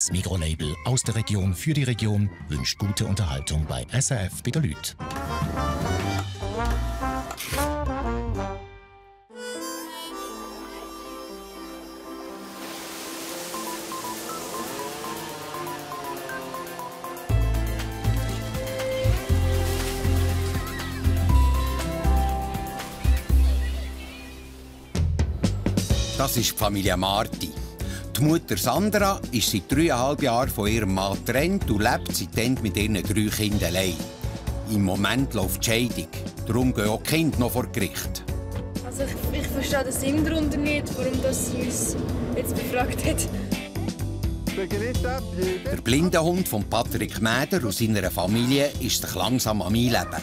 Das Migros-Label aus der Region für die Region wünscht gute Unterhaltung bei SRF bei den Leuten. Das ist die Familie Marti. Die Mutter Sandra ist seit 3,5 Jahren von ihrem Mann getrennt und lebt seitdem mit ihren 3 Kindern allein. Im Moment läuft die Scheidung. Darum gehen auch die Kinder noch vor Gericht. Also ich verstehe den Sinn darunter nicht, warum das sie uns jetzt befragt hat. Der blinde Hund von Patrick Mäder und seiner Familie ist sich langsam am Einleben.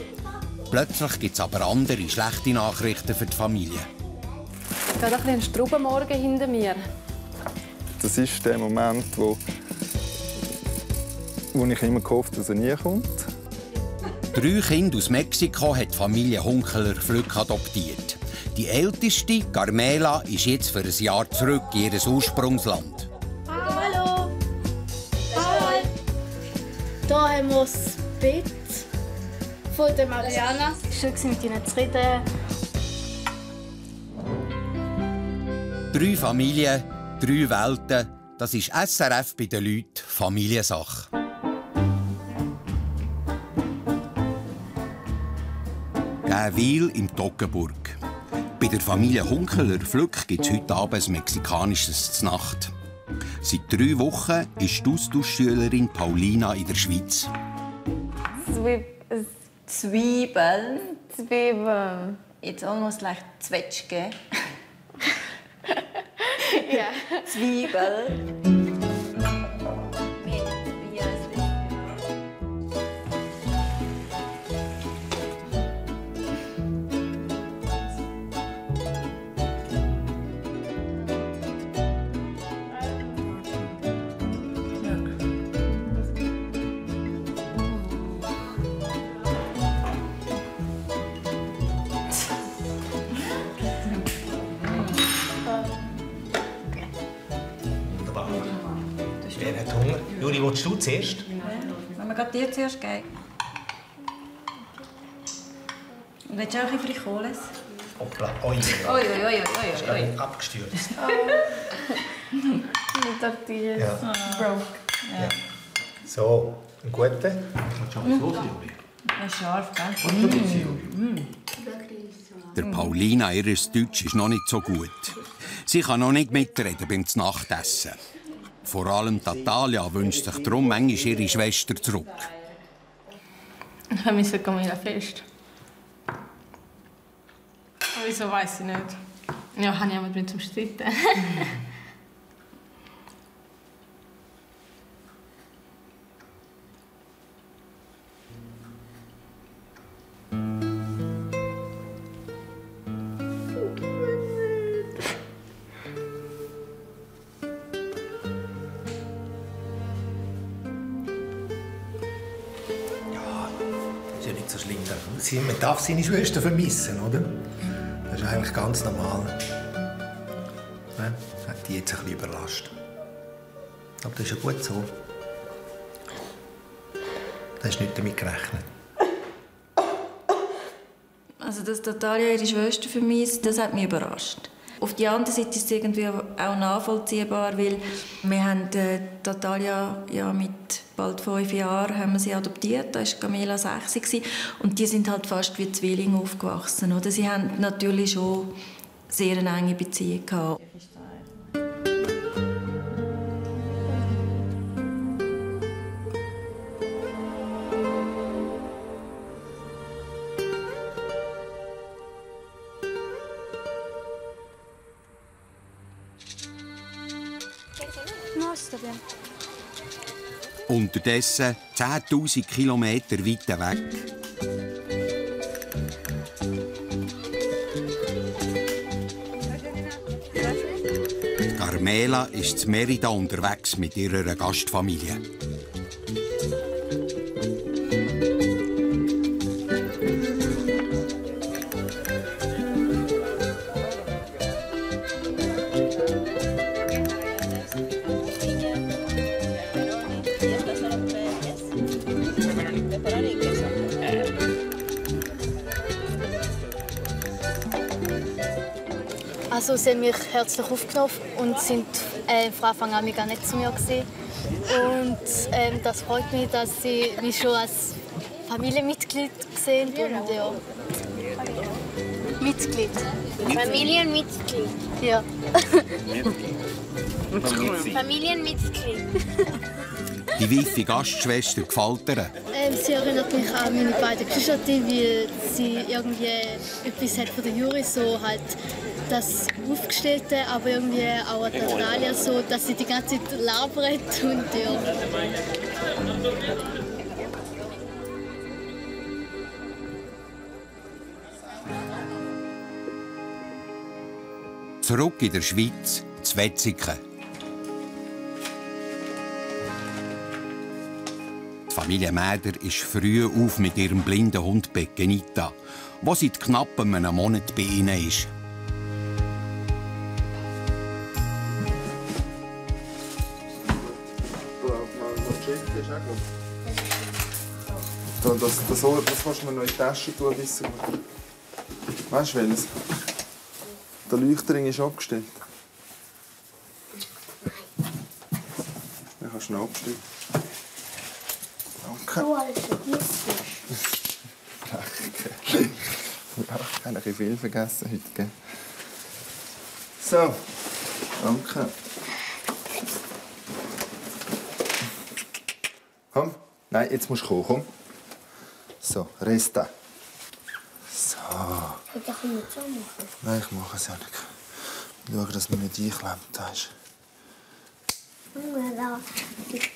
Plötzlich gibt es aber andere schlechte Nachrichten für die Familie. Ich habe ein bisschen Straubenmorgen hinter mir. Das ist der Moment, wo ich immer gehofft habe, dass er nie kommt. 3 Kinder aus Mexiko hat die Familie Hunkeler Flück adoptiert. Die älteste, Carmela, ist jetzt für ein Jahr zurück in ihr Ursprungsland. Hallo! Hi! Hier haben wir das Bett von der Mariana. Schön, mit ihnen zu reden. 3 Familien, 3 Welten, das ist SRF bei den Leuten Familiensache. Gäwil im Toggenburg. Bei der Familie Hunkeler Flück gibt es heute Abend ein mexikanisches Znacht. Seit 3 Wochen ist die Austauschschülerin Paulina in der Schweiz. Zwiebeln. Zwiebeln. It's almost like Zwetschge. Ja. Zwiebel. Wer hat Hunger? Juri, willst du zuerst? Wenn wir gerade dir zuerst geben. Und willst du auch ein bisschen Frijoles? Hoppla, oi. Oi. Oi. Abgestürzt. Tortillas. Ja. Broke. Ja. So, einen guten. Ja, scharf, gell? Der Paulina, ihr Deutsch ist noch nicht so gut. Sie kann noch nicht mitreden beim Nachtessen. Vor allem Natalia wünscht sich darum manchmal ihre Schwester zurück. Ich vermisse Camilla fest. Wieso weiss ich nicht? Ja, habe ich auch mit zum Streiten. Ist ja nicht so schlimm. Man darf seine Schwester vermissen, oder? Das ist eigentlich ganz normal. Ja, hat die jetzt ein bisschen überrascht. Aber das ist ja gut so. Da hast du nicht damit gerechnet. Also, dass Natalia ihre Schwester vermisst, das hat mich überrascht. Auf der anderen Seite ist es irgendwie auch nachvollziehbar, weil wir haben Natalia ja mit bald 5 Jahren haben wir sie adoptiert. Da war Camilla 6 und die sind halt fast wie Zwillinge aufgewachsen. Oder? Sie haben natürlich schon sehr eine enge Beziehung gehabt. Unterdessen 10'000 Kilometer weit weg. Carmela ist in Merida unterwegs mit ihrer Gastfamilie. Also sie haben mich herzlich aufgenommen und sind von Anfang an mega nett zu mir gewesen. Und das freut mich, dass sie mich schon als Familienmitglied sehen. Und, ja. Mitglied. Familienmitglied. Ja. Familienmitglied. Die weife Gastschwester gefällt dir. Sie erinnert mich an meine beiden Geschwister, wie sie irgendwie etwas hat von der Jury, so halt das Aufgestellte, aber irgendwie auch an Natalia, so, dass sie die ganze Zeit labert und ja. Zurück in der Schweiz, zu Wetzikon. Die Familie Mäder ist früh auf mit ihrem blinden Hund Beckenita, der seit knapp einem Monat bei ihnen ist. Das kannst du mir noch in die Tasche tun. Weißt du welches? Der Leuchtring ist abgestellt. Den kannst du noch abstellen. Danke. Du alles vergisst. Ja, ich habe ein viel vergessen heute. Gell? So, danke. Komm. Nein, jetzt musst du kommen. Komm. So, Resta. So. Ich kann nicht so machen. Nein, ich mache es ja nicht. Schau, dass man nicht einklemmt. Da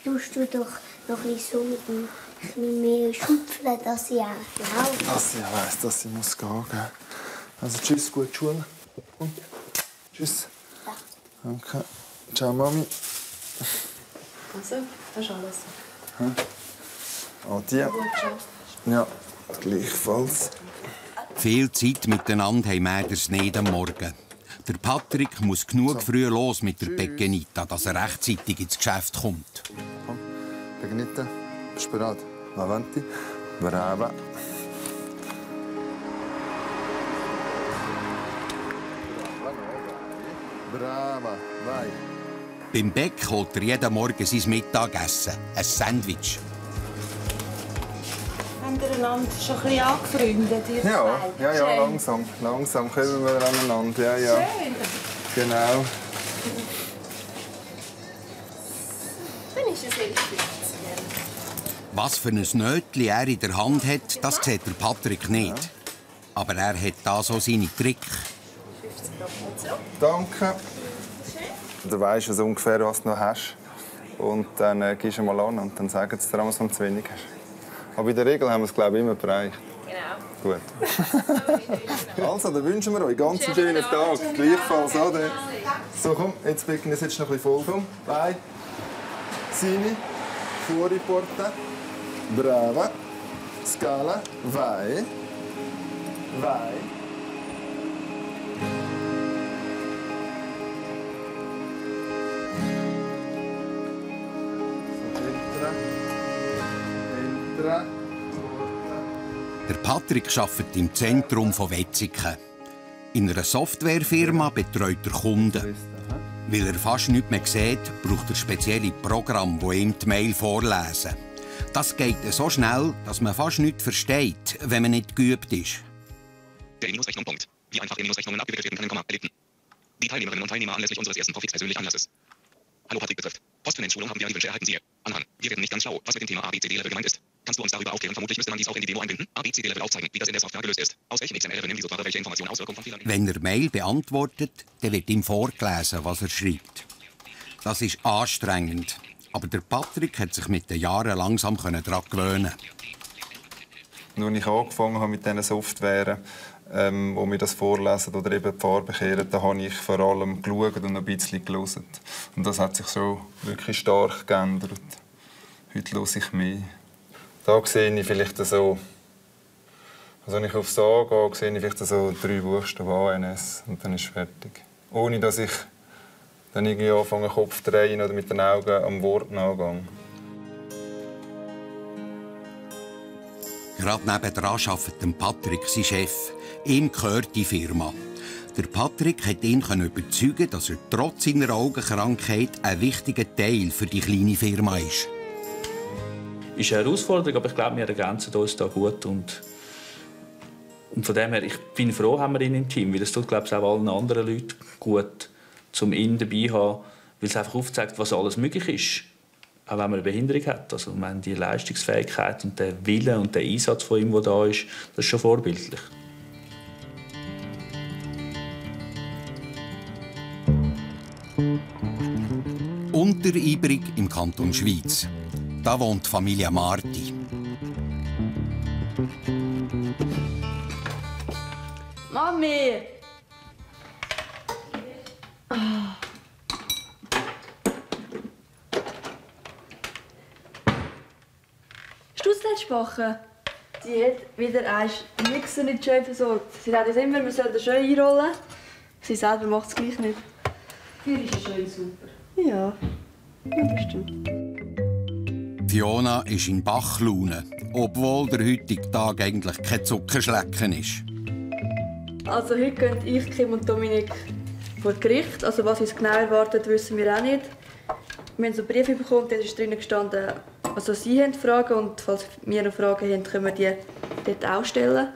tust du doch noch ein bisschen so mit dem mehr schupfen, dass ich auch laufe. Dass ich weiss, dass ich muss gehen muss. Also tschüss, gute Schule. Tschüss. Ja. Danke. Ciao, Mami. Also, das ist alles. Adieu. Ja, gleichfalls. Viel Zeit miteinander haben Mäders nicht am Morgen. Der Patrick muss genug früh los mit der Beckenita, dass er rechtzeitig ins Geschäft kommt. Komm, Beckenita, bist du bereit? Avanti. Brava. Brava, vai. Beim Beck holt er jeden Morgen sein Mittagessen, ein Sandwich. Habt ihr einander schon ein bisschen angefreundet, ihr zwei? Ja, langsam. Langsam kommen wir aneinander. Ja. Schön. Genau. Dann ist es richtig. Was für ein Nötchen er in der Hand hat, das sieht der Patrick nicht. Aber er hat da so seine Tricks. Danke. Du weisst also ungefähr, was du noch hast. Und dann gehst du mal an und dann sagen sie dir, was du zu wenig hast. Aber in der Regel haben wir es, glaube ich, immer bereicht. Genau. Gut. Also, dann wünschen wir euch ganz einen schönen Tag. Gleichfalls, oder? So, komm, jetzt becken wir es jetzt noch ein bisschen voll. Komm, vai. Sini, fuori porta. Brava. Scala, vai. Vai. Der Patrick arbeitet im Zentrum von Wetzikon. In einer Softwarefirma betreut er Kunden. Weil er fast nichts mehr sieht, braucht er spezielle Programme, die ihm die Mail vorlesen. Das geht so schnell, dass man fast nichts versteht, wenn man nicht geübt ist. Der E-Rechnung. Punkt. Wie einfach E-Rechnungen abgewickelt werden können, erlebten. Die Teilnehmerinnen und Teilnehmer anlässlich unseres ersten Profits persönlich Anlasses. Hallo Patrick betrifft. Postfinanzschulung haben wir an die Wünsche erhalten, siehe. Anhang. Wir werden nicht ganz schlau, was mit dem Thema ABCD-Level gemeint ist. Kannst du uns darüber aufklären? Vermutlich müsste man dies auch in die Demo einbinden. ABCD-Level aufzeigen, wie das in der Software gelöst ist. Aus welchem XML übernimmt die Software welche Informationen Auswirkungen von Fehlern? Wenn er Mail beantwortet, dann wird ihm vorgelesen, was er schreibt. Das ist anstrengend. Aber der Patrick hat sich mit den Jahren langsam daran gewöhnen. Als ich angefangen habe mit diesen Softwaren, wo mir das vorlesen oder eben die Farbe kehren, da habe ich vor allem geschaut und ein bisschen gelesen. Und das hat sich so wirklich stark geändert. Heute höre ich mehr. Da sehe ich vielleicht so, also wenn ich aufs A gehe, sehe ich vielleicht so 3 Buchstaben ANS und dann ist es fertig. Ohne dass ich dann irgendwie anfange, Kopf zu drehen oder mit den Augen am Wort nachgehe. Gerade nebenan arbeitet Patrick, sein Chef. Ihm gehört die Firma. Der Patrick konnte ihn überzeugen, dass er trotz seiner Augenkrankheit ein wichtiger Teil für die kleine Firma ist. Es ist eine Herausforderung, aber ich glaube, wir ergänzen uns da gut. Und von dem her, ich bin froh, haben wir ihn im Team, weil es tut, glaube ich, auch allen anderen Leuten gut, um ihn dabei zu haben, weil es einfach aufzeigt, was alles möglich ist, auch wenn man eine Behinderung hat. Also, ich meine, die Leistungsfähigkeit und der Wille und der Einsatz von ihm, der da ist, das ist schon vorbildlich. Unteribrig im Kanton Schwyz. Da wohnt die Familie Marti. Mami! Hast du es letzte Woche? Die hat wieder ein Mixer nicht schön versorgt. Sie sagt uns immer, wir sollen den schön einrollen. Sie selber macht es gleich nicht. Für ist schön super. Ja, das stimmt. Fiona ist in Bachlaune, obwohl der heutige Tag eigentlich kein Zuckerschlecken ist. Also heute gehen ich, Kim und Dominik vor Gericht. Also was uns genau erwartet, wissen wir auch nicht. Wir haben so Briefe bekommen, da ist drinnen gestanden, also Sie haben Fragen und falls wir noch Fragen haben, können wir die dort auch stellen.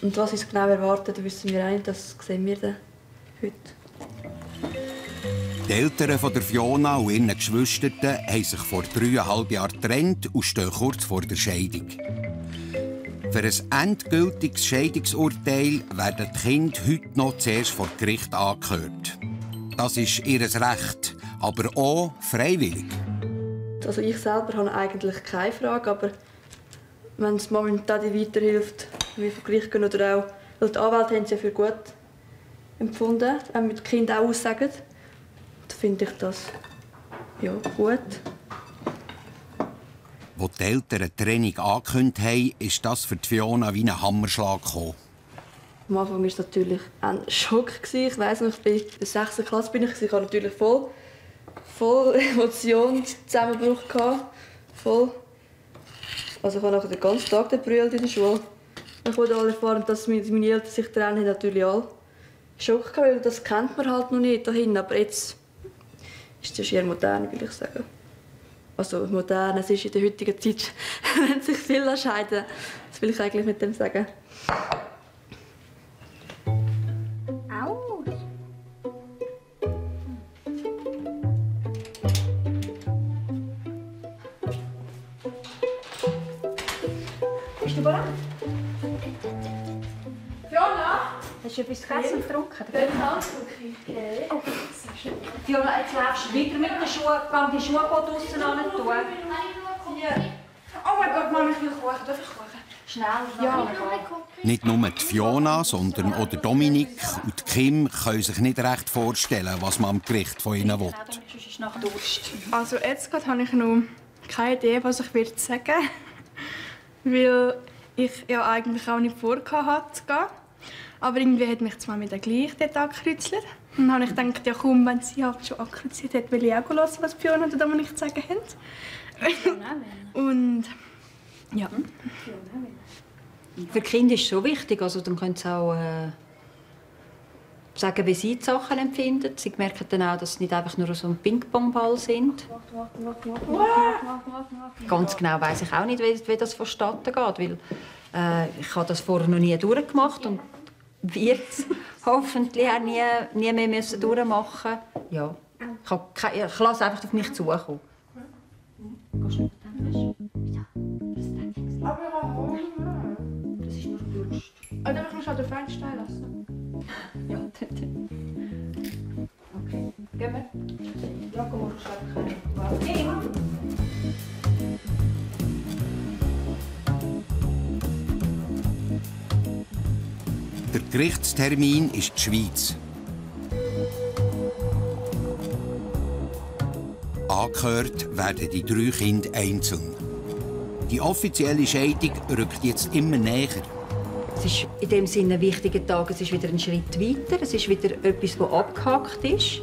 Und was uns genau erwartet, wissen wir auch nicht, das sehen wir dann heute. Die Eltern von der Fiona und ihren Geschwistern haben sich vor 3,5 Jahren getrennt und stehen kurz vor der Scheidung. Für ein endgültiges Scheidungsurteil werden die Kinder heute noch zuerst vor Gericht angehört. Das ist ihr Recht, aber auch freiwillig. Also ich selber habe eigentlich keine Frage, aber wenn es momentan weiterhilft, wie vor Gericht gehen oder auch, weil die Anwälte haben es ja für gut empfunden, wenn wir die Kinder auch aussagen, dann finde ich das ja, gut. Als die Eltern die Trennung angekündigt haben, ist das für Fiona wie ein Hammerschlag gekommen. Am Anfang war es natürlich ein Schock. Ich weiss noch, in der 6. Klasse bin ich. Ich hatte natürlich voll Emotionszusammenbruch. Voll. Also ich habe nachher den ganzen Tag gebrüllt in der Schule. Ich wollte alle erfahren, dass meine Eltern sich trennen, haben natürlich alle Schock gehabt, weil das kennt man halt noch nicht dahin. Aber jetzt ist es eher modern, will ich sagen. Also modern, es ist in der heutigen Zeit, wenn sich viele entscheiden. Das will ich eigentlich mit dem sagen. Aus. Bist du bereit? Fiona? Hast du etwas zu essen und drucken? Okay. Oh, Fiona, jetzt läufst du wieder mit den Schuhen. Kann die Schuhe draussen an tun? Oh mein Gott, Mama, ich will Kuchen. Darf ich Kuchen? Schnell. Ja. Nicht nur die Fiona, sondern auch der Dominik und die Kim können sich nicht recht vorstellen, was man am Gericht von ihnen will. Also jetzt habe ich noch keine Idee, was ich sagen würde. Weil ich ja eigentlich auch nicht vorhatte zu gehen. Aber irgendwie hat mich zwar mit der gleich dort angekreuzelt. Und dann habe ich gedacht, ja komm, wenn sie halt schon angekreuzelt hat, will ich auch hören, was Fiona und Dominik zu sagen haben. Und ja. Für die Kinder ist es schon wichtig. Also, dann können sie auch sagen, wie sie die Sachen empfinden. Sie merken dann auch, dass sie nicht einfach nur so ein Ping-Pong-Ball sind. Ganz genau weiss ich auch nicht, wie das vonstatten geht. Weil, ich habe das vorher noch nie durchgemacht und wird es hoffentlich auch nie mehr müssen durchmachen. Ja. Ich lasse einfach auf mich zukommen. Das ist nur Durst. Oder ich muss halt den Fenster stehen lassen. Ja, okay. Gehen wir? Ja, komm, ich schreibe. Der Gerichtstermin ist die Schweiz. Angehört werden die 3 Kinder einzeln. Die offizielle Scheidung rückt jetzt immer näher. Es ist in dem Sinne ein wichtiger Tag. Es ist wieder ein Schritt weiter. Es ist wieder etwas, das abgehakt ist.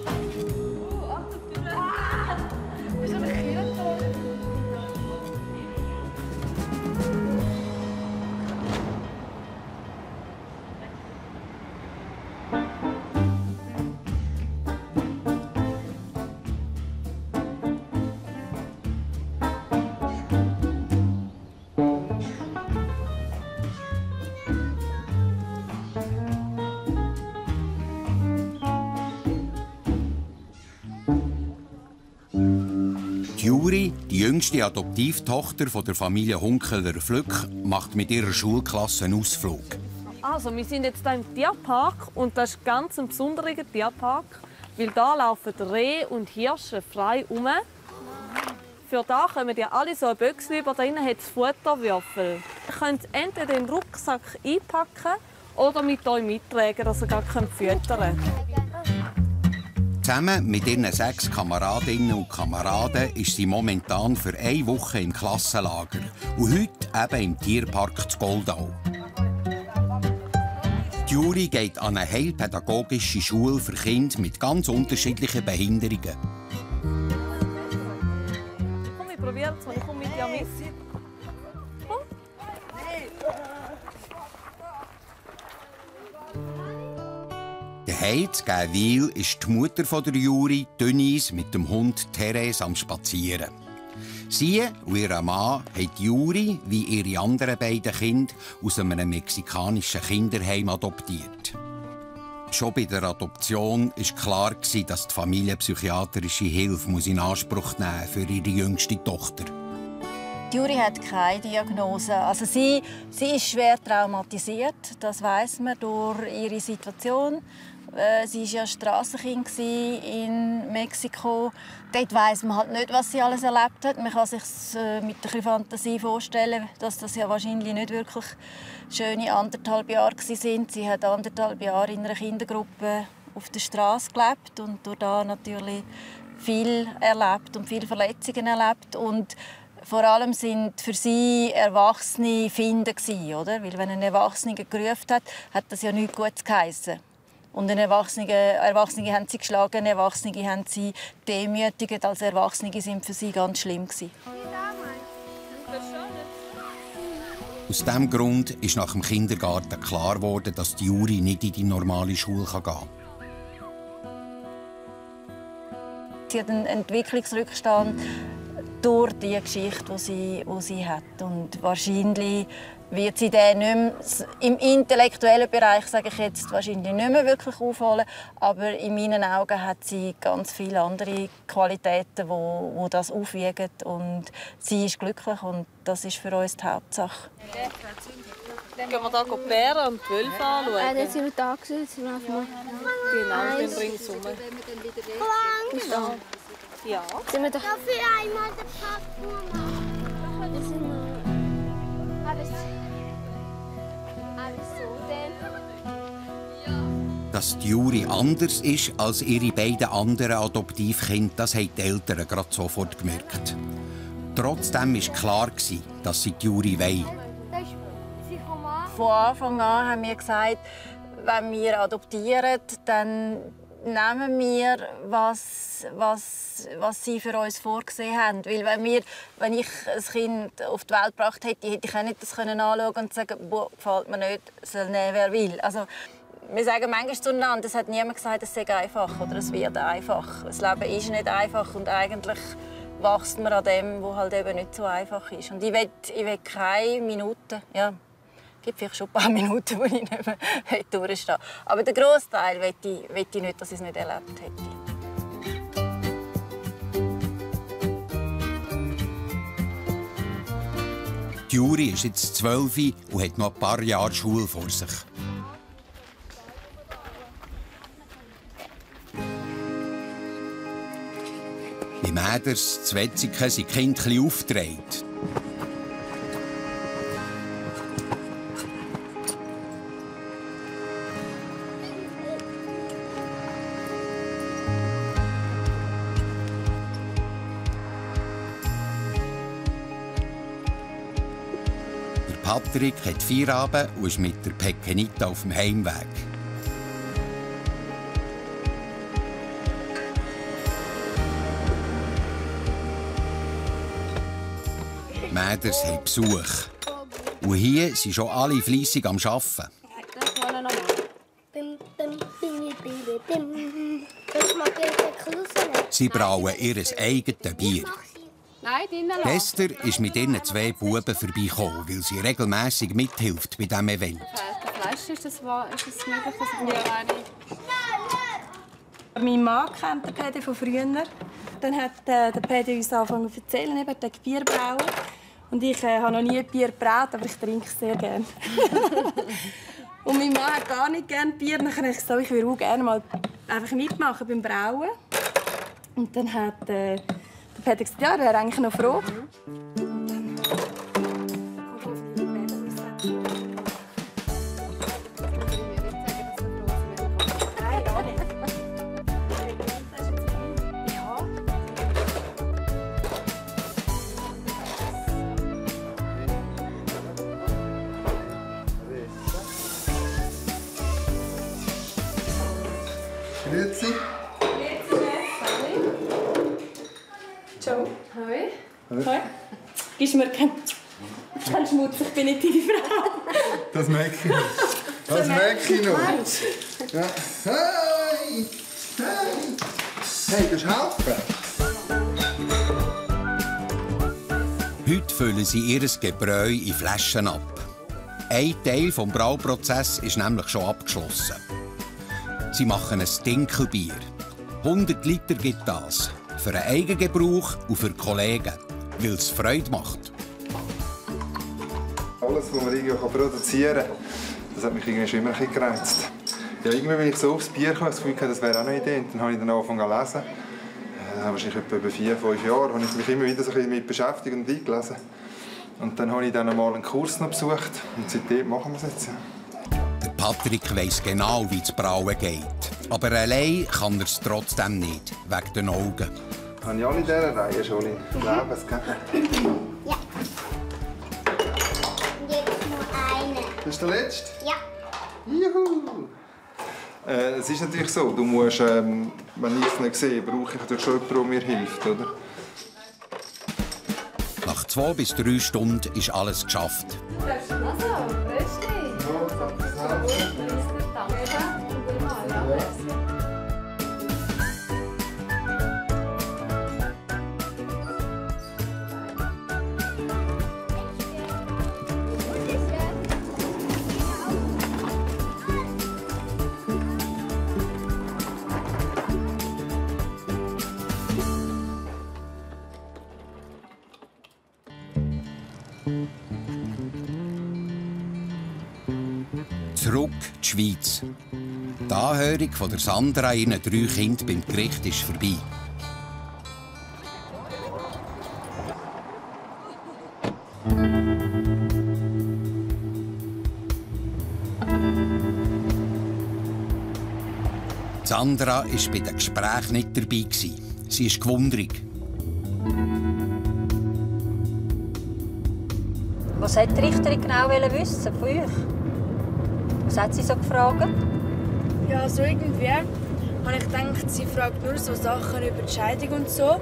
Juri, die jüngste Adoptivtochter von der Familie Hunkeler-Flück, macht mit ihrer Schulklasse einen Ausflug. Also, wir sind jetzt hier im Tierpark und das ist ganz ein besonderer Tierpark, weil da laufen Rehe und Hirsche frei herum. Für da kommen die alle so ein Büchse über, drinnen hat es Futterwürfel. Ihr könnt entweder im Rucksack einpacken oder mit euch mittragen, dass ihr gar füttern könnt. Zusammen mit ihren 6 Kameradinnen und Kameraden ist sie momentan für 1 Woche im Klassenlager und heute eben im Tierpark zu Goldau. Die Juri geht an eine heilpädagogische Schule für Kinder mit ganz unterschiedlichen Behinderungen. Komm, ich probiere es, ich komme mit dir mit. Daheim in Gäwil ist die Mutter von der Juri, Denise, mit dem Hund Therese am Spazieren. Sie und ihr Mann haben Juri, wie ihre anderen beiden Kinder, aus einem mexikanischen Kinderheim adoptiert. Schon bei der Adoption war klar, dass die Familie psychiatrische Hilfe in Anspruch nehmen muss für ihre jüngste Tochter. Juri hat keine Diagnose. Also sie ist schwer traumatisiert, das weiss man durch ihre Situation. Sie war ja Strassenkind in Mexiko. Dort weiss man halt nicht, was sie alles erlebt hat. Man kann sich mit der Fantasie vorstellen, dass das ja wahrscheinlich nicht wirklich schöne 1,5 Jahre waren. Sie hat 1,5 Jahre in einer Kindergruppe auf der Straße gelebt und durch da natürlich viel erlebt und viele Verletzungen erlebt. Und vor allem sind für sie Erwachsene Finden gewesen, oder? Weil wenn ein Erwachsener gerufen hat, hat das ja nichts Gutes geheissen. Und Erwachsene haben sie geschlagen, Erwachsene haben sie demütigt. Als Erwachsene sind für sie ganz schlimm gewesen. Aus diesem Grund ist nach dem Kindergarten klar geworden, dass die Juri nicht in die normale Schule gehen kann. Sie hat einen Entwicklungsrückstand durch die Geschichte, die sie hat. Und wahrscheinlich wird sie den nicht mehr, im intellektuellen Bereich, sage ich jetzt, wahrscheinlich nicht mehr wirklich aufholen. Aber in meinen Augen hat sie ganz viele andere Qualitäten, die das aufwiegen. Und sie ist glücklich und das ist für uns die Hauptsache. Gehen wir hier die Bären und die Wölfe anschauen? Dann sind wir da gewesen, sind wir Genau, den ringsum. Genau. Ja. Sind wir doch... Dafür einmal den Parkour machen. Das sind wir... Alles so denn? Dass die Juri anders ist als ihre beiden anderen Adoptivkinder, das haben die Eltern gerade sofort gemerkt. Trotzdem war klar, dass sie die Juri wollen. Von Anfang an haben wir gesagt, wenn wir adoptieren, dann nehmen wir, was sie für uns vorgesehen haben. Weil wenn ich ein Kind auf die Welt gebracht hätte, hätte ich auch nicht das anschauen und sagen, boah, gefällt mir nicht, soll nehmen, wer will. Also, wir sagen manchmal zueinander, es hat niemand gesagt, es sei einfach oder es wird einfach. Das Leben ist nicht einfach und eigentlich wächst man an dem, was halt eben nicht so einfach ist. Und ich will keine Minute, ja, es gibt vielleicht schon ein paar Minuten, wo ich nicht mehr durchstehe. Aber den Grossteil will ich nicht, dass ich es nicht erlebt hätte. Die Juri ist jetzt 12 und hat noch ein paar Jahre Schule vor sich. Bei Mäders zu Wetzikon sind die Kinder etwas aufgedreht. Patrick hat Feierabend und ist mit der Pekenita auf dem Heimweg. Mäders haben Besuch. Und hier sind schon alle fleissig am Arbeiten. Sie brauen ihr eigenes Bier. Esther ist mit ihren 2 Buben vorbeigekommen, weil sie regelmässig mithilft bei diesem Event. Fleisch ist es möglich, dass ich eine... Mein Mann kennt den Pedi von früher. dann hat der Paddy uns angefangen zu erzählen, eben, der Bier brauen. Und ich habe noch nie Bier gebraut, aber ich trinke es sehr gerne. Und mein Mann hat gar nicht gerne Bier. Dann habe ich gesagt, ich würde auch gerne mal einfach mitmachen beim Brauen. Und dann hat der Paddy gesagt, ja, er wäre eigentlich noch froh. Grüezi. Ciao. Hoi. Hoi. Gibst mir keinen Schmutz, ich bin nicht deine Frau. Das merke ich noch. Das merke ich noch. Ja. Hey! Hey! Hey, kannst du helfen? Heute füllen sie ihr Gebräu in Flaschen ab. Ein Teil des Brauprozesses ist nämlich schon abgeschlossen. Sie machen ein Dinkelbier. 100 Liter gibt das. Für einen Eigengebrauch und für Kollegen. Weil es Freude macht. Alles, was man irgendwie produzieren kann, das hat mich irgendwie schon immer ein bisschen gereizt. Ja, irgendwie bin ich so aufs Bier gekommen, das Gefühl hatte, das wäre auch eine Idee. Und dann habe ich dann angefangen zu lesen. Wahrscheinlich etwa über 4-5 Jahre habe ich mich immer wieder so ein bisschen damit beschäftigt und eingelesen. Und dann habe ich dann einmal einen Kurs noch besucht. Und seitdem machen wir es jetzt. Patrick weiss genau, wie das Brauen geht. Aber allein kann er es trotzdem nicht, wegen den Augen. Haben ja alle in dieser Reihe schon in Lebensgeld? Ja. Und jetzt noch eine. Das ist der letzte? Ja. Juhu! Es ist natürlich so, du musst, wenn ich es nicht sehe, brauche ich natürlich schon jemanden, der mir hilft, oder? Nach 2 bis 3 Stunden ist alles geschafft. Zurück in die Schweiz. Die Anhörung von der Sandra ihren 3 Kindern beim Gericht ist vorbei. Sandra war bei den Gesprächen nicht dabei. Sie ist gewundert. Was wollte die Richterin genau wissen von euch? Was hat sie so gefragt? Ja, so irgendwie habe ich gedacht, sie fragt nur so Sachen über die Scheidung und so.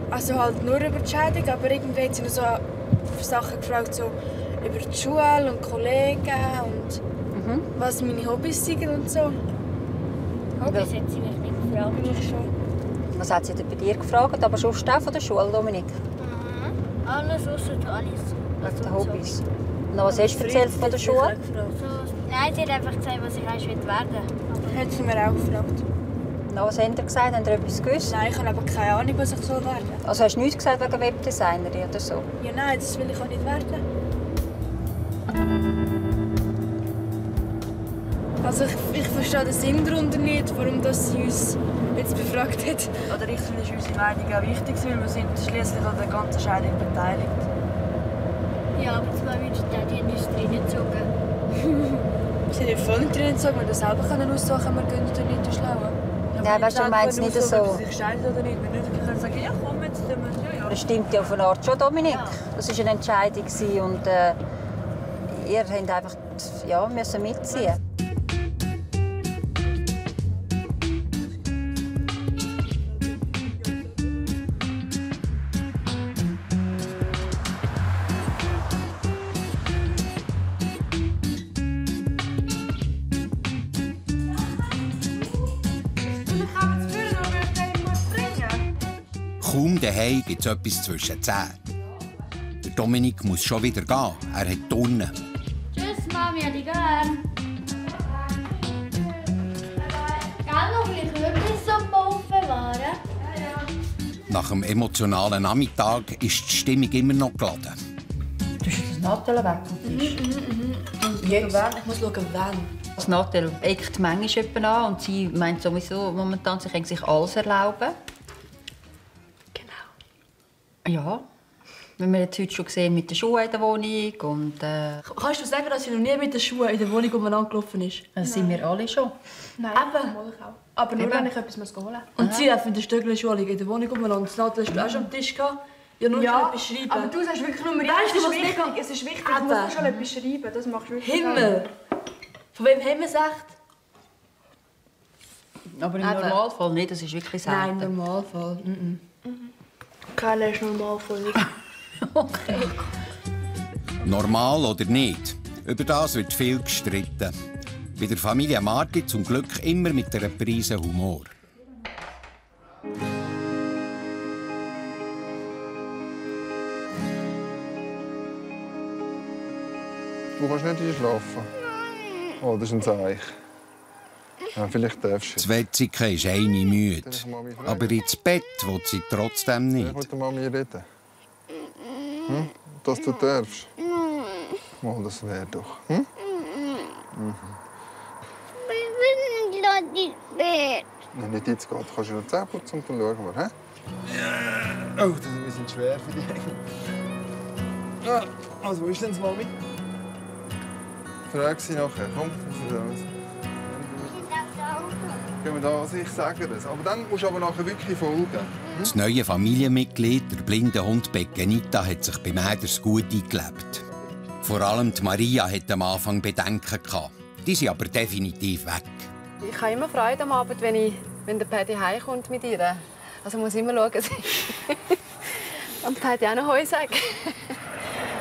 Also halt nur über die Scheidung, aber irgendwie hat sie noch so Sachen gefragt, so über die Schule und Kollegen und was meine Hobbys sind und so. Hobbys hat sie mich nicht gefragt. Mich schon. Was hat sie denn bei dir gefragt? Aber sonst auch von der Schule, Dominik? Alles außer alles. Also die Hobbys. Und was hast du erzählt von der Schule? Nein, sie hat einfach gesagt, was ich einst werden will. Hat sie mir auch gefragt. Na, was habt ihr gesagt? Habt ihr etwas gewusst? Nein, ich habe aber keine Ahnung, was ich werden soll. Also hast du nichts gesagt wegen Webdesignerin oder so? Ja, nein, das will ich auch nicht werden. Also ich verstehe den Sinn darunter nicht, warum das sie uns jetzt befragt hat. Oder ich finde, ist unsere Meinung auch wichtig, weil wir sind schliesslich an der ganzen Scheidung beteiligt. Ja, aber zum Beispiel die hat uns reingezogen. Sie haben voll nicht reingezogen, weil wir selber aussuchen können, wir gehen oder nicht durchschauen. Nein, weißt du, du meinst es nicht so. Ob sie sich scheiden oder nicht. Wir können sagen, ja komm, jetzt tun wir ja. Das stimmt ja auf eine Art schon, Dominik. Ja. Das war eine Entscheidung und ihr habt einfach müssen mitziehen. Kaum daheim gibt es etwas zwischen 10. Der Dominik muss schon wieder gehen. Er hat Turnen. Tschüss, Mami, adi gern. Gell noch ein bisschen Kürbissuppe aufbewahren? Ja. Nach dem emotionalen Nachmittag ist die Stimmung immer noch geladen. Du hast das Nattel weg vom Tisch. Jetzt? Ich muss schauen, wann. Das Nattel eckt manchmal an und sie meint sowieso momentan, sie kann sich alles erlauben. Genau. Ja. Wenn wir jetzt heute schon gesehen mit den Schuhen in der Wohnung und... Kannst du sagen, dass sie noch nie mit den Schuhen in der Wohnung umeinander gelaufen ist? Das sind wir alle schon. Nein, Eben. ich auch. Aber nur, Eben. wenn ich etwas holen muss. Und sie darf mit den Stöckelschuhen in der Wohnung umeinander. Das Nattel hast du auch schon am Tisch gehabt. Ja, nur Ja, etwas schreiben. aber du sagst wirklich nur, Weißt du, es ist was wichtig. mega- Es ist wichtig, Eben. du musst schon etwas schreiben. Das machst du wirklich. Himmel! Von wem haben wir es echt? Aber im Eben. Normalfall nicht, das ist wirklich selten. Nein, im Normalfall. Keiner ist normalvoll. Okay. Normal oder nicht? Über das wird viel gestritten. Bei der Familie Marti zum Glück immer mit einer Prise Humor. Du kannst nicht einschlafen. Oh, das ist ein Zeichen. Ja, vielleicht darfst du. Zwetzike ist eine müde. Aber ins Bett will sie trotzdem Ich nicht. will mit Mami reden. Hm? Dass du darfst. Oh, das wäre doch. Hm? Mhm. Ich will nicht gerade ins Bett. Wenn nicht jetzt geht, kannst du noch Zähne putzen und dann schauen wir. Hä? Ja. Oh, das ist ein bisschen schwer für dich. Ja, also, wo ist denn das Mami? Frag sie nachher. Komm, gehen wir da, also ich sage das. Aber dann musst du aber nachher wirklich folgen. Das neue Familienmitglied, der blinde Hund Beckenita, hat sich bei Mäders gut eingelebt. Vor allem die Maria hatte am Anfang Bedenken gehabt. Die sind aber definitiv weg. Ich habe immer Freude am Abend, wenn der Paddy heimkommt mit ihr. Also muss immer schauen, dass ich am Paddy auch noch Heu sage.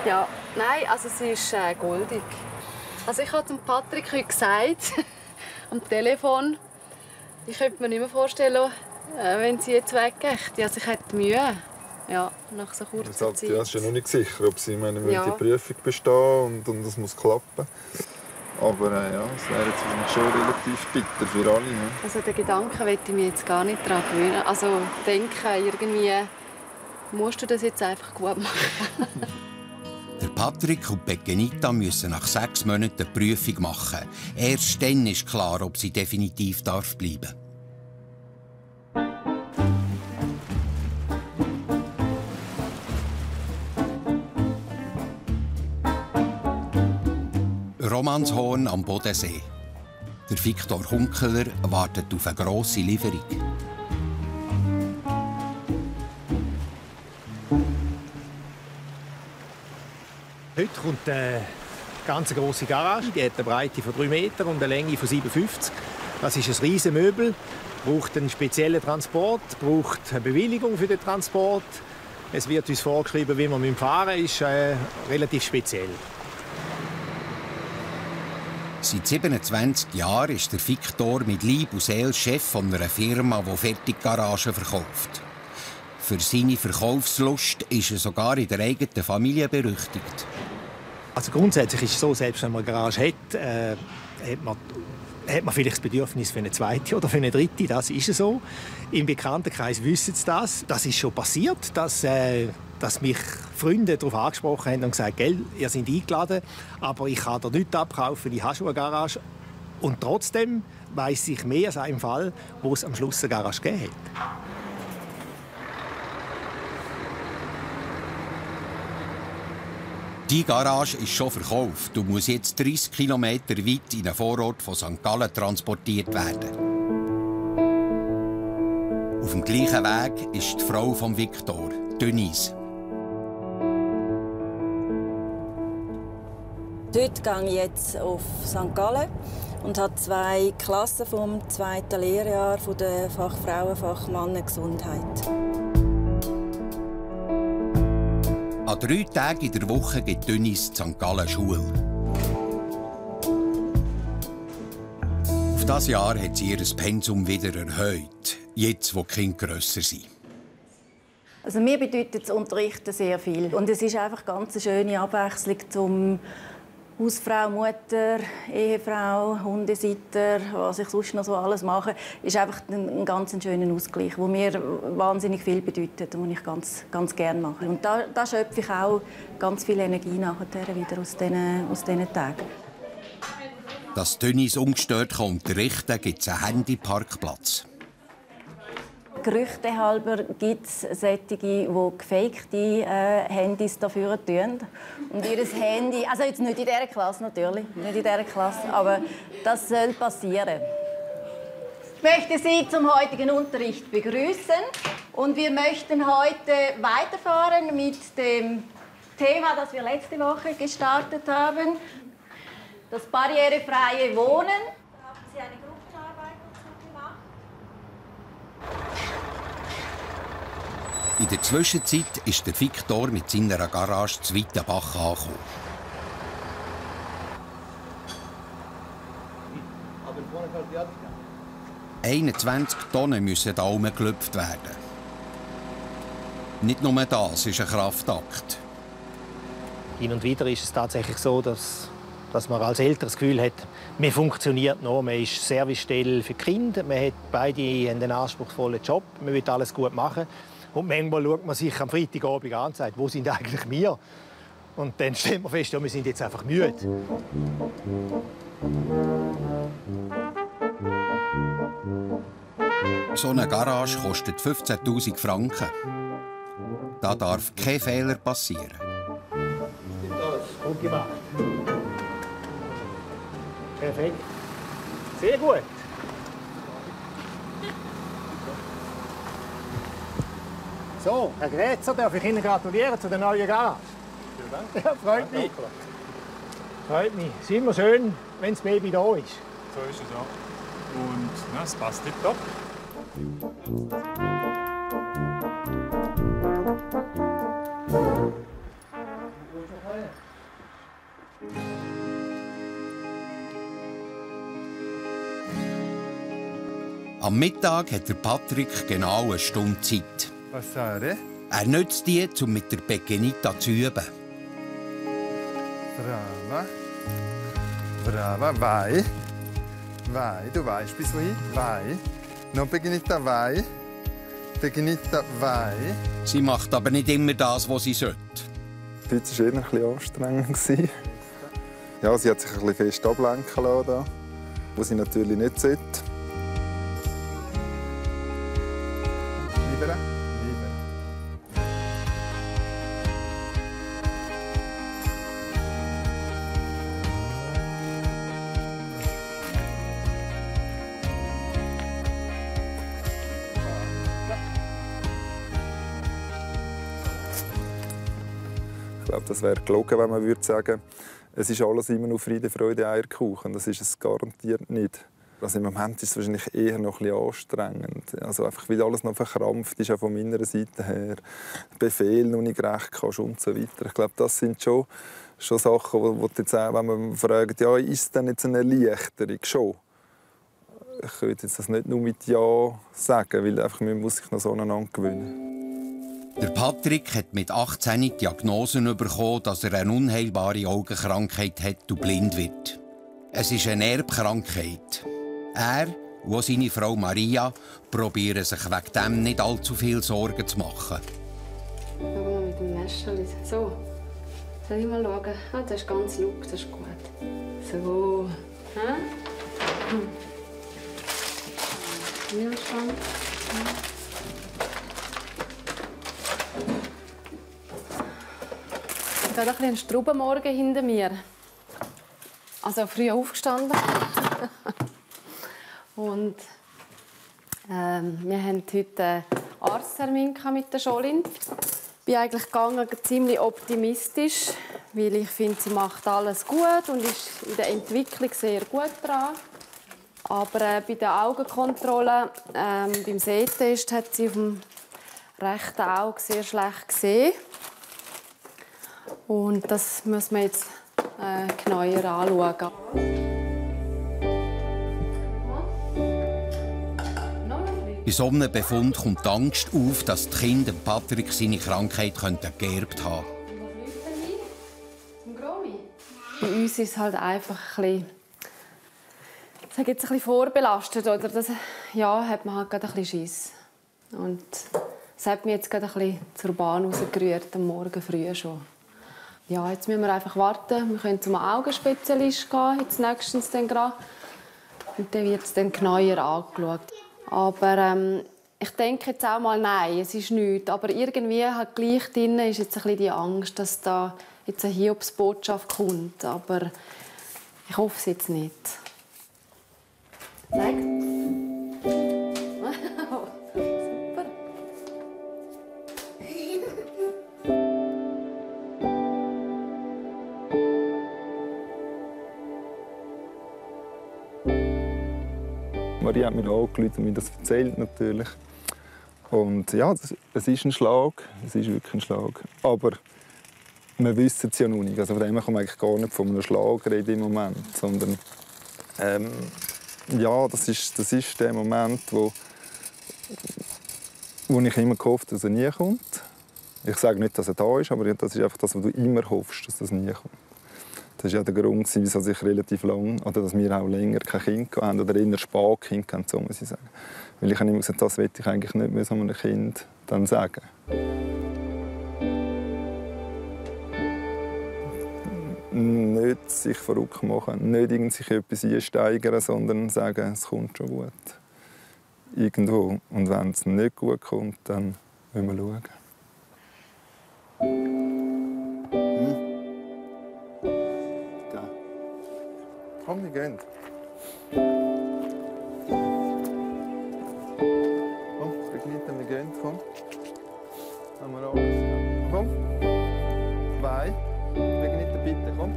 Ja, nein, also sie ist goldig. Also ich habe zum Patrick heute gesagt, am Telefon, ich könnte mir nicht mehr vorstellen, wenn sie jetzt weggeht. Also ich hätte Mühe, ja, nach so kurzer Zeit. Ja, es ist ja noch nicht sicher, ob sie Ja. die Prüfung bestehen und das muss klappen. Aber ja, es wäre jetzt wahrscheinlich schon relativ bitter für alle. Ne? Also den Gedanken will ich mir jetzt gar nicht daran gewöhnen. Also denken, irgendwie musst du das jetzt einfach gut machen. Der Patrick und Beckenita müssen nach 6 Monaten die Prüfung machen. Erst dann ist klar, ob sie definitiv bleiben darf. Romanshorn am Bodensee. Der Viktor Hunkeler wartet auf eine grosse Lieferung. Heute kommt eine ganz grosse Garage. Die hat eine Breite von 3 Metern und eine Länge von 57. Das ist ein riesiges Möbel. Braucht einen speziellen Transport, braucht eine Bewilligung für den Transport. Es wird uns vorgeschrieben, wie man fahren müssen. Ist relativ speziell. Seit 27 Jahren ist der Viktor mit Leib und Seele Chef von einer Firma, die Fertiggaragen verkauft. Für seine Verkaufslust ist er sogar in der eigenen Familie berüchtigt. Also grundsätzlich ist es so, selbst wenn man eine Garage hat, hat man vielleicht das Bedürfnis für eine zweite oder für eine dritte. Das ist so. Im Bekanntenkreis wissen sie das. Das ist schon passiert, dass mich Freunde darauf angesprochen haben und gesagt, gell, ihr seid eingeladen, aber ich kann dir nichts abkaufen, ich habe schon eine Garage. Und trotzdem weiss ich mehr als einen Fall, wo es am Schluss eine Garage gegeben hat. Die Garage ist schon verkauft und muss jetzt 30 Kilometer weit in den Vorort von St. Gallen transportiert werden. Auf dem gleichen Weg ist die Frau von Viktor, Denise. Heute gehe ich jetzt auf St. Gallen und habe 2 Klassen vom 2. Lehrjahr von der Fachfrauenfach Mannengesundheit. An 3 Tagen in der Woche geht Denise in St. Gallen Schule. Auf dieses Jahr hat sie ihr Pensum wieder erhöht, jetzt wo die Kinder grösser sind. Also mir bedeutet das Unterrichten sehr viel. Und es ist einfach ganz eine schöne Abwechslung, um Hausfrau, Mutter, Ehefrau, Hundesitter, was ich sonst noch so alles mache, ist einfach ein ganz schöner Ausgleich, der mir wahnsinnig viel bedeutet und den ich ganz gerne mache. Und da schöpfe ich auch ganz viel Energie nachher wieder aus diesen Tagen. Dass Tönnies ungestört unterrichten kann, gibt es einen Handyparkplatz. Gerüchte halber gibt es solche, die gefakte Handys dafür tun. Und ihr Handy, also jetzt nicht in dieser Klasse natürlich, nicht in dieser Klasse, aber das soll passieren. Ich möchte Sie zum heutigen Unterricht begrüßen und wir möchten heute weiterfahren mit dem Thema, das wir letzte Woche gestartet haben, das barrierefreie Wohnen. Da haben Sie eine Gruppenarbeit dazu gemacht. In der Zwischenzeit ist der Viktor mit seiner Garage zu Weitenbach angekommen. – 21 Tonnen müssen da herumgelüpft werden. Nicht nur das ist ein Kraftakt. Hin und wieder ist es tatsächlich so, dass man als Eltern das Gefühl hat, man funktioniert noch, man ist Servicestelle für die Kinder, man hat beide einen anspruchsvollen Job, man will alles gut machen. Und manchmal schaut man sich am Freitagabend an und sagt, wo sind eigentlich wir? Und dann stellt man fest, ja, wir sind jetzt einfach müde. So eine Garage kostet 15'000 Franken. Da darf kein Fehler passieren. Gut gemacht. Perfekt. Sehr gut. So, Herr Grätzer, darf ich Ihnen gratulieren zu der neuen Garage? Vielen Dank. Ja, freut mich. Freut mich. Es ist immer schön, wenn das Baby da ist. So ist es auch. Und na, es passt tipptopp. Am Mittag hat der Patrick genau eine Stunde Zeit. Was sagt er? Er nutzt die, um mit der Pequenita zu üben. Brava. Brava, vai. Vai, du weißt bis wohin? Vai. Non Pequenita, vai. Pequenita, vai. Sie macht aber nicht immer das, was sie sollte. Heute war eher ein bisschen anstrengend. Ja, sie hat sich ein bisschen fest ablenken lassen, was sie natürlich nicht sollte. Libera. Ich glaube, das wäre gelogen, wenn man würde sagen, es ist alles immer nur Friede, Freude, Eierkuchen. Das ist es garantiert nicht. Also im Moment ist es wahrscheinlich eher noch ein bisschen anstrengend. Also einfach, weil alles noch verkrampft ist, auch von meiner Seite her. Befehl noch nicht gerecht kannst und so weiter. Ich glaube, das sind schon Sachen, wo jetzt auch, wenn man fragt, ja, ist denn jetzt eine Erleichterung? Schon. Ich könnte jetzt das nicht nur mit Ja sagen, weil einfach, man muss sich noch so aneinander gewöhnen. Der Patrick hat mit 18 die Diagnose bekommen, dass er eine unheilbare Augenkrankheit hat und blind wird. Es ist eine Erbkrankheit. Er und seine Frau Maria probieren sich wegen dem nicht allzu viel Sorgen zu machen. Schau mal mit dem Messerli. So. Soll ich mal schauen? Ah, das ist ganz laut, das ist gut. So. Hä? Milchschrank. Ich habe einen Strubenmorgen hinter mir. Also früh aufgestanden. Und wir haben heute einen Arzttermin mit der Jolin. Ich bin eigentlich ziemlich optimistisch, weil ich finde, sie macht alles gut und ist in der Entwicklung sehr gut dran. Aber bei der Augenkontrolle, beim Sehtest, hat sie auf dem rechten Auge sehr schlecht gesehen. Und das müssen wir jetzt genauer anschauen. Bei so einem Befund kommt die Angst auf, dass die Kinder Patrick seine Krankheit geerbt haben könnten. Bei uns ist es halt einfach ein bisschen, ich sage jetzt ein bisschen vorbelastet. Oder das, ja, hat man halt gerade ein bisschen Schiss. Und das hat mich jetzt gerade ein bisschen zur Bahn rausgerührt, am Morgen früh schon. Ja, jetzt müssen wir einfach warten. Wir können zum Augenspezialist gehen, jetzt nächstens dann gerade. Und dann wird es dann genauer angeschaut. Aber ich denke jetzt auch mal, nein, es ist nichts. Aber irgendwie hat gleich drin ist jetzt ein bisschen die Angst, dass da jetzt eine Hiobsbotschaft kommt. Aber ich hoffe es jetzt nicht. Sag. Super. Maria hat mir angerufen und mir das erzählt natürlich. Und ja, es ist ein Schlag, es ist wirklich ein Schlag. Aber wir wissen es ja noch nicht. Also von dem her kann man eigentlich gar nicht von einem Schlag reden im Moment, sondern ja, das ist der Moment, wo ich immer gehofft habe, dass er nie kommt. Ich sage nicht, dass er da ist, aber das ist einfach das, was du immer hoffst, dass das nie kommt. Das war ja der Grund, wieso ich relativ lang, oder dass wir auch länger kein Kind hatten, oder eher spät Kind hatten, so muss ich sagen. Weil ich habe immer gesagt, das will ich eigentlich nicht mehr so einem Kind dann sagen. Nicht sich verrückt machen, nicht sich etwas einsteigern, sondern sagen, es kommt schon gut. Irgendwo. Und wenn es nicht gut kommt, dann müssen wir schauen. Da. Komm, wir gehen. Komm, begleiten, wir gehen, komm. Haben wir alles. Komm. 2. Begleiten, bitte, komm.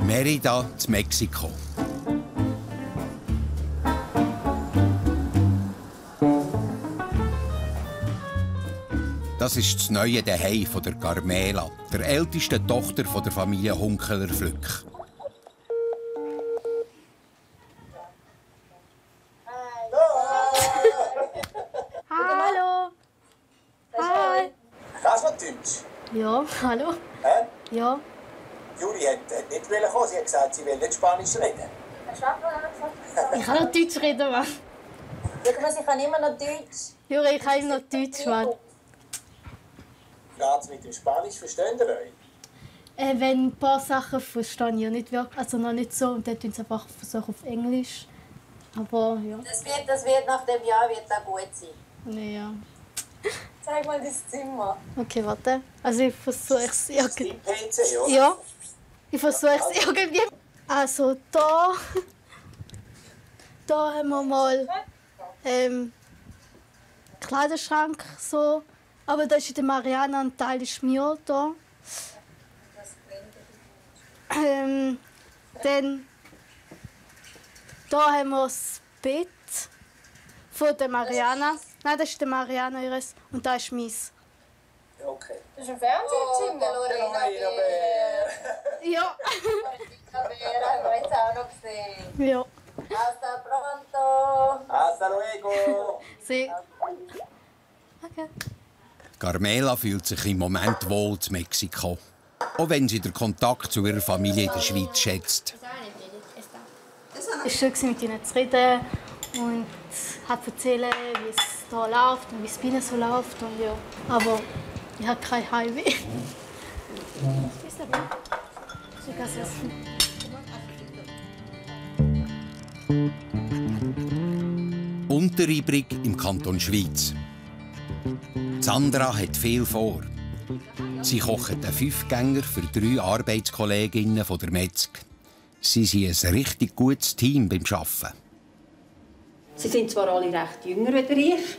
Mérida in Mexiko. Das ist das neue Zuhause von der Carmela, der ältesten Tochter von der Familie Hunkeler-Flück. Hallo. Hi. Kannst du noch Deutsch? Ja, hallo. Hä? Ja. Juri hat nicht kommen. Sie hat gesagt, sie will nicht Spanisch reden. Ich kann noch Deutsch reden, Mann. Schau mal, ich kann immer noch Deutsch. Juri, ich kann immer noch Deutsch, Mann. Geht's mit dem Spanisch? Versteht ihr euch? Wenn ein paar Sachen verstehe ich ja nicht wirklich, also noch nicht so. Und dann tun sie einfach versuchen auf Englisch. Aber ja. Das wird nach dem Jahr wird auch gut sein. Ja. Zeig mal das Zimmer. Okay, warte. Also ich versuche es irgendwie. PC, oder? Ja. Ich versuche es irgendwie. Also da. Da haben wir mal Kleiderschrank so. Aber da ist in der Mariana ein Teil ist mir da. Dann da haben wir das Bett von der Mariana. Nein, das ist der Mariana ihres und da ist meins. Okay. Das ist ein Fernsehzimmer. Lorena Bär. Ja. Bär haben wir jetzt auch noch gesehen. Ja. Hasta pronto. Hasta luego. Sie. Okay. Carmela fühlt sich im Moment wohl in Mexiko. Auch wenn sie den Kontakt zu ihrer Familie in der Schweiz schätzt. Es war schön, mit ihnen zu reden und zu erzählen, wie es hier läuft und wie es bei ihnen so läuft. Und ja. Aber ich habe kein Heimweh. Unteribrig im Kanton Schweiz. Sandra hat viel vor. Sie kocht einen Fünfgänger für 3 Arbeitskolleginnen von der Metzg. Sie sind ein richtig gutes Team beim Arbeiten. Sie sind zwar alle recht jünger als ich,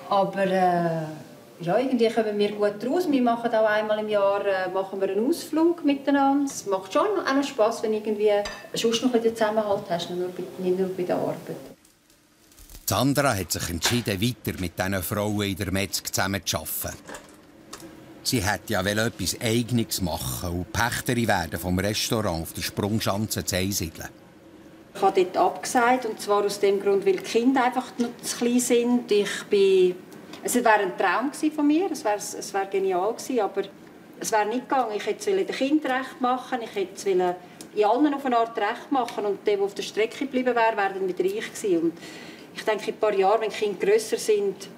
aber ja, irgendwie kommen wir gut raus. Wir machen auch einmal im Jahr machen wir einen Ausflug miteinander. Es macht schon auch noch Spass, wenn irgendwie sonst noch ein bisschen Zusammenhalt hast, nicht nur bei der Arbeit. Sandra hat sich entschieden, weiter mit diesen Frauen in der Metzg zusammenzuarbeiten. Sie wollte ja etwas Eigenes machen und Pächterin werden vom Restaurant auf der Sprungschanze zu Einsiedeln. Ich habe dort abgesagt, und zwar aus dem Grund, weil die Kinder einfach noch zu klein sind. Es wäre ein Traum von mir, es wäre genial gewesen, aber es wäre nicht gegangen. Ich hätte den Kindern recht machen, ich hätte in allen auf eine Art recht machen, und der auf der Strecke geblieben wäre, wäre dann wieder ich gewesen. Und ich denke, in ein paar Jahren, wenn die Kinder grösser sind,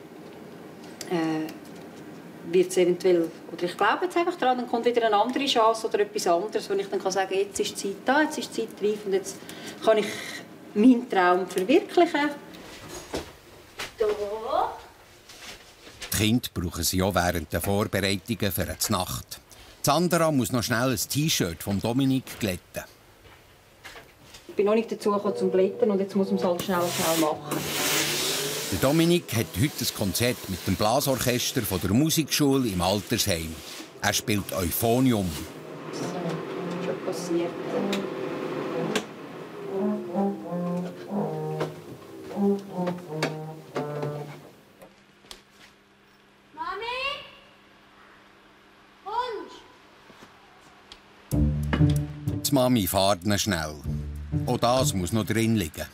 wird es eventuell, oder ich glaube jetzt einfach daran, dann kommt wieder eine andere Chance oder etwas anderes, wo ich dann sagen kann, jetzt ist die Zeit da, jetzt ist die Zeit reif und jetzt kann ich meinen Traum verwirklichen. Die Kinder brauchen sie auch während der Vorbereitungen für die Nacht. Sandra muss noch schnell ein T-Shirt von Dominik glätten. Ich bin noch nicht dazu gekommen zum Glätten und jetzt muss man es halt schnell machen. Der Dominik hat heute ein Konzert mit dem Blasorchester von der Musikschule im Altersheim. Er spielt Euphonium. Schon passiert. Mami? Hund? Die Mami fährt ihn schnell. Auch das muss noch drin liegen.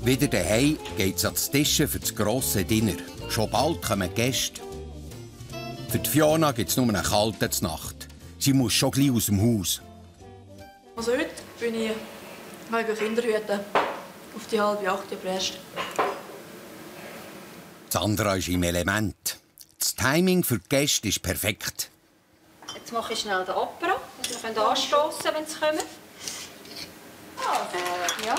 Wieder daheim geht es an die Tische für das grosse Dinner. Schon bald kommen Gäste. Für die Fiona gibt es nur eine kalte Nacht. Sie muss schon gleich aus dem Haus. Also heute bin ich wegen Kinderhüten auf die 7:30 gepresst. Sandra ist im Element. Das Timing für die Gäste ist perfekt. Jetzt mache ich schnell den Apero, dass wir anstoßen, wenn sie kommen. Ja.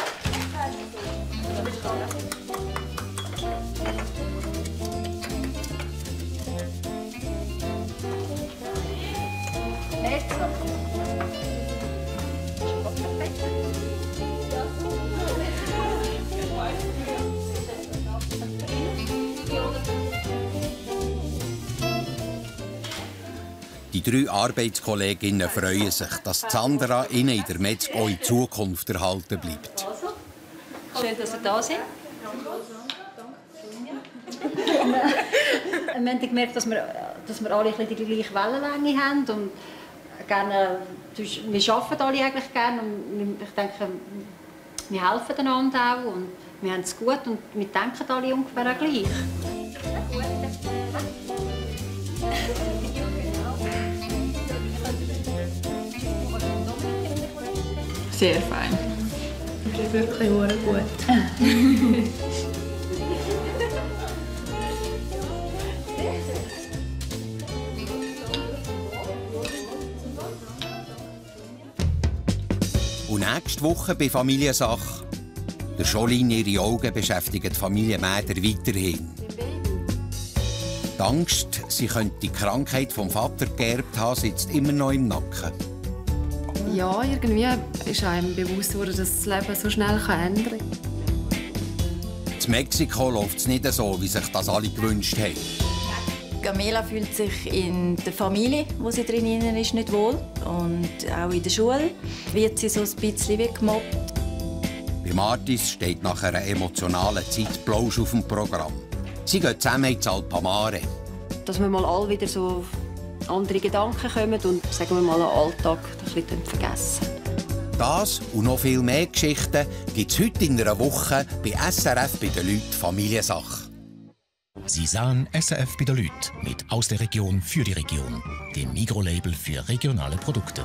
Die 3 Arbeitskolleginnen freuen sich, dass Sandra ihnen in der Metzg auch in Zukunft erhalten bleibt. Schön, dass ihr da sind. Wir haben gemerkt, dass wir alle die gleiche Wellenlänge haben. Und gerne, wir arbeiten alle eigentlich gerne. Und ich denke, wir helfen einander auch. Und wir haben es gut und wir denken alle ungefähr auch gleich. Sehr fein. Das ist wirklich gut. Und nächste Woche bei Familiensache. Der Jolene ihre Augen beschäftigen die Familie Mäder weiterhin. Die Angst, sie könnte die Krankheit vom Vater geerbt haben, sitzt immer noch im Nacken. Ja, irgendwie ist einem bewusst worden, dass das Leben so schnell ändern kann. In Mexiko läuft es nicht so, wie sich das alle gewünscht haben. Gamela fühlt sich in der Familie, wo sie drin ist, nicht wohl. Und auch in der Schule wird sie so ein bisschen wie gemobbt. Bei Martis steht nach einer emotionalen Zeit Plausch auf dem Programm. Sie gehen zusammen ins Alpamare. Dass wir mal alle wieder so andere Gedanken kommen und sagen wir mal den Alltag ein bisschen vergessen. Das und noch viel mehr Geschichten gibt es heute in einer Woche bei SRF bei den Leuten Familiensache. Sie sahen SRF bei den Leuten mit «Aus der Region für die Region», dem Migros-Label für regionale Produkte.